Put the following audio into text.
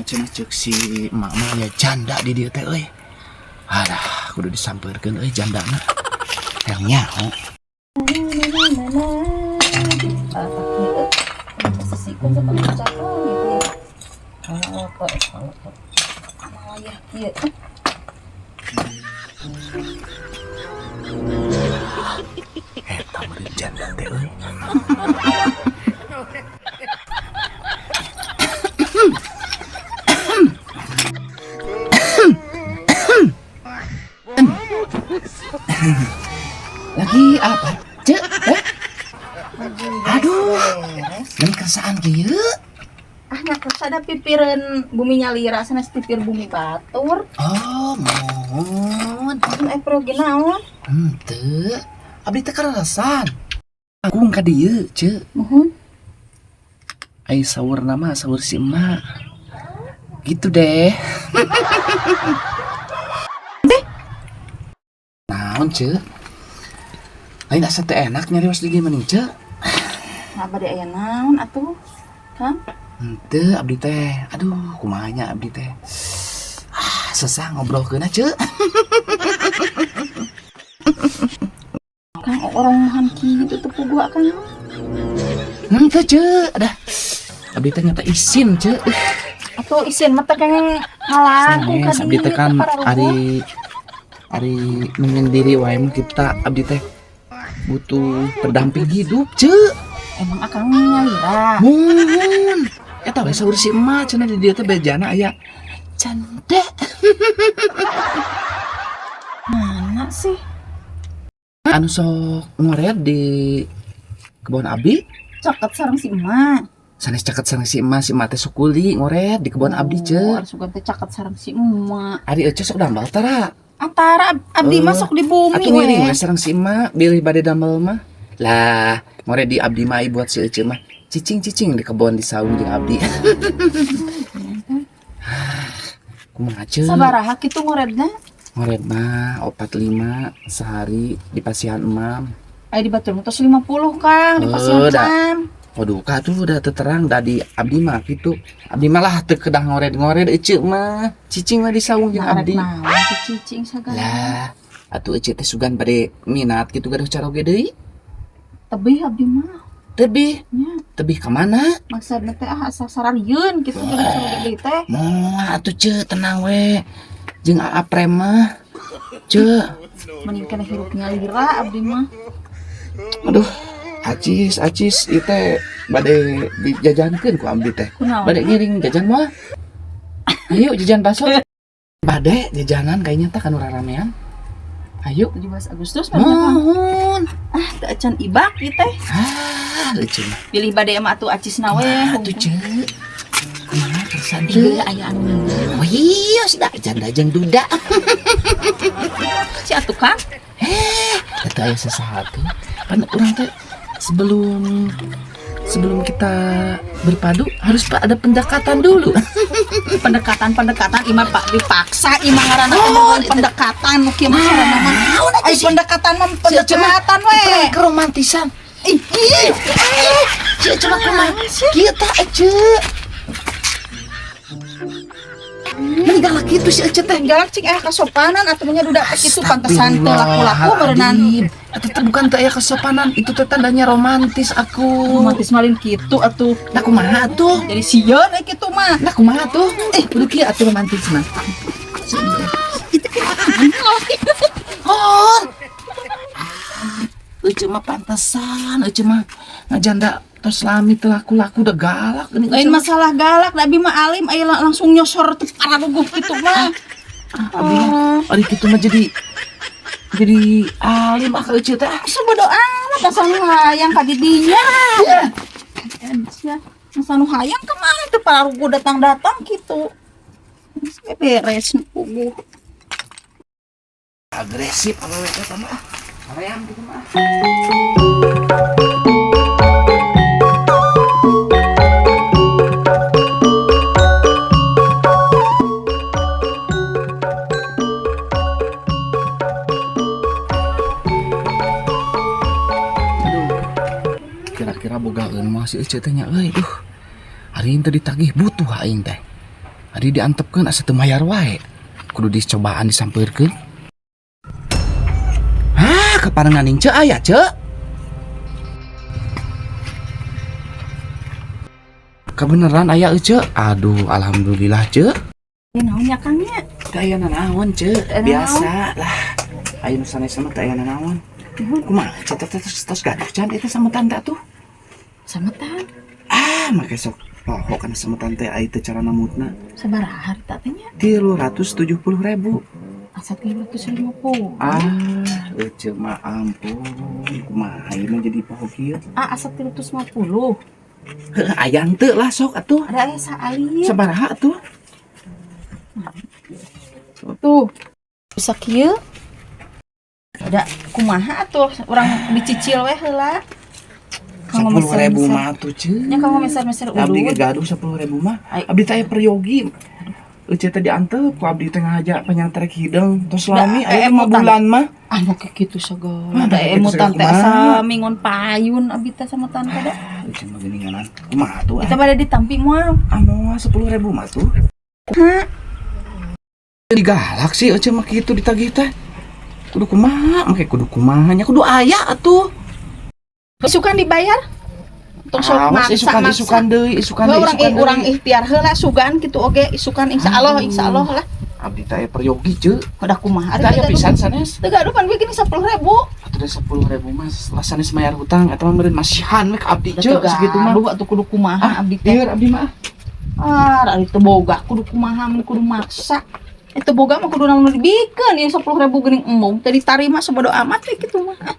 Cenah ceuk si emak mah aya janda di dieu teh euy. Alah, kudu disampeurkeun euy jandana. Hayang nyaho. Eta meureun janda teh euy. Lagi apa? Cek, eh? Aduh, lagi kersaan kieu. Ah, nya kersa da pipireun bumi nyalira sanes pipir bumi batur. Oh, mohon. Eh, pergi naon? Henteu. Abdi teh kararasan. Kung ka dieu, Ceu. Muhun. Ai saurna mah saur si emak. Gitu deh. Naon, Ceu? Lain asa teh enak nyarios di mending, Ceu. Nah, bade aya naon atuh? Kang? Henteu abdi teh. Aduh, kumaha nya abdi teh. Ah, sesah ngobrolkeunna, Ceu. Kang orang mahan kitu teu puguh akang. Henteu, Ceu. Adah. Abdi teh nyata isin, Ceu. Atuh isin mah teh kenging ngalangkung ka Sanes abdi teh dieu kan teh pararuguh. Ari ari menyendiri wae mah kita abdi teh butuh pendamping hidup, Ceu. Emang akang nyalira. Muhun. Eta we saur si emak cenah di dieu teh bejana aya janda. Mana sih? Anu sok ngoret di kebon abdi. Caket sareng si emak. Sanes caket sareng si emak, si emak teh sok kuli ngoret di kebon abdi, Ceu. Oh, sugan teh caket sareng si emak. Ari ece sok damel tara. Antara abdi Eh, masuk di bumi atuh ngiring we. we sareng si emak bilih bade damel mah. Lah, ngoret di abdi mah buat si ece mah. Cicing-cicing di kebon di saung jeung abdi. Kumaha, Ceu? Sabaraha kitu ngoredna? Ngoret mah 45 sehari di pasihan emam. Aya di batur mah tos 50, Kang, di pasihan Eh, da. emam. Waduh, ka tuh udah terang da di abdi mah kitu. Abdi mah lah teu kedah ngored-ngored ece mah. Cicing mah di saung jeung Nah, arek abdi. naon teh cicing sagala. Lah, atuh ece teh sugan bade minat kitu gaduh caroge deui. Tebih abdi mah. Tebih, Nya, tebih ka mana? Maksudna teh ah asa sararieun kitu gaduh caroge deui teh. Moal atuh ce, tenang we. Jeung Aa Prem mah. Ce, Mending kana hirup nyalira abdi mah. Aduh, acis acis ieu teh bade dijajankeun ku abdi teh. Kunaon? Bade ngiring jajan mah. Ayo jajan bakso. Bade jajanan kayaknya teh kanu raramean. Ayo. 17 Agustus mah Kang. Mohon. Ah, teu acan ibak ieu teh. Ah, lucu mah. Pilih bade mah atuh acisna we. Kumaha atuh ce? Kumaha kesan Iya, teu? aya anu ngeunah. Oh iya, sudah janda jeung duda. Si atuh Kang. Eh, eta aya sasaha tuh. Pan urang teh sebelum sebelum kita berpadu harus pak ada pendekatan dulu. Pendekatan-pendekatan imah Pak dipaksa imah ngaranna teh Oh, dengan pendekatan nu kieu mah ngaranna mah. Ai pendekatan mah pendekatan we. Keromantisan. Ih, ih, Eh, cie cuma kumaha? Kieu tah ece. Meni galak kitu si ece teh. Galak cing aya kasopanan atuh nya duda teh kitu pantesan teu laku-laku meureunan. Itu teh bukan teh aya kesopanan, itu teh tandanya romantis aku. Romantis malin kitu atuh. Lah kumaha atuh? Jadi sieun we kitu mah. Lah kumaha tuh? Eh, kudu kieu atuh romantis mah. Itu kan Hon. Ece mah pantesan, ece mah ngajanda tos lami teu laku-laku udah galak geuning lain ece mah. Masalah galak, da abi mah alim aya langsung nyosor teh pararuguh kitu mah. Abi mah ari kitu mah jadi alim ah ka ece teh. Asa bodo amat asa nu hayang ka didinya. Sia, asa nu hayang kemana teh pararuguh datang-datang kitu. Geus beres nu puguh. Agresif awewe teh mah. Hoream kitu mah. Aduh. Kira-kira bogaeun mah si ece teh nya euy. Duh. Hari ini teh ditagih butuh aing teh. Tadi diantepkeun asa teu mayar wae. Kudu dicobaan, disampeurkeun. Hah, kaparengan Ceu aya, Ceu. Kebeneran aya Ceu. Aduh, alhamdulillah, Ceu. Ya naon nya, Kang, nya? Teu aya nanaon, Ceu. Teu aya. Biasa lah. Ayo nu sanes mah teu aya nanaon. Kumaha, Ceu, teh tos tos gaduh can itu sametan teh atuh? Sametan? Ah, make sok poho kana sametan teh ai teu cara namutna. Sabaraha harita teh nya? 370.000. Asa 350. Ah, Ece mah ampun, kumaha ieu mah jadi poho kieu. Ah, asa 350. Heuh, aya teu lah sok atuh. Ada aya saalit. Sabaraha atuh? Tuh. Bisa kieu. Ada kumaha atuh urang dicicil we heula. Kanggo 10.000 meser-meser. Mah atuh, Ceu. Nya kanggo meser-meser Abdi ge udud. gaduh 10.000 mah. Ai. Abdi teh aya peryogi. Ece teh diantep ku abdi teh ngahaja panyantrek hideung. Tos lami Da, aya 5 emutan. Bulan mah. Ah, mau kayak gitu segala. Ah, Da kayak gitu emutan segala teh kumaha. asa mingon payun abdi teh sametan teh da. Ah, Ece mah geuninganan. Kumaha tuh? Kita pada ditampi moal. Ah, moal 10.000 mah tuh. Hah? Jadi galak sih Ece mah kitu ditagih teh. Kudu kumaha, make kudu kumaha nya kudu aya atuh. Isukan dibayar? Tong sok Awas maksa isukan maksa. Isukan deui, isukan deui, Urang isukan urang deui. Ikhtiar heula sugan kitu oge isukan, insyaallah, insyaallah lah. Abdi teh aya peryogi, Ceu. Udah kumaha? Teu aya pisan sanes. Teu gaduh pan gini 10.000. Atuh da 10.000 mah lah sanes mayar hutang eta mah meureun masihan we ka abdi, Ceu, sakitu mah. Aduh, atuh kudu kumaha abdi teh. Lieur abdi mah. Ah, ari teu boga kudu kumaha mun kudu maksa. Itu boga mah kudu naon dibikeun ieu 10.000 geuning embung teu ditarima, sabodo amat we kitu mah. Ah.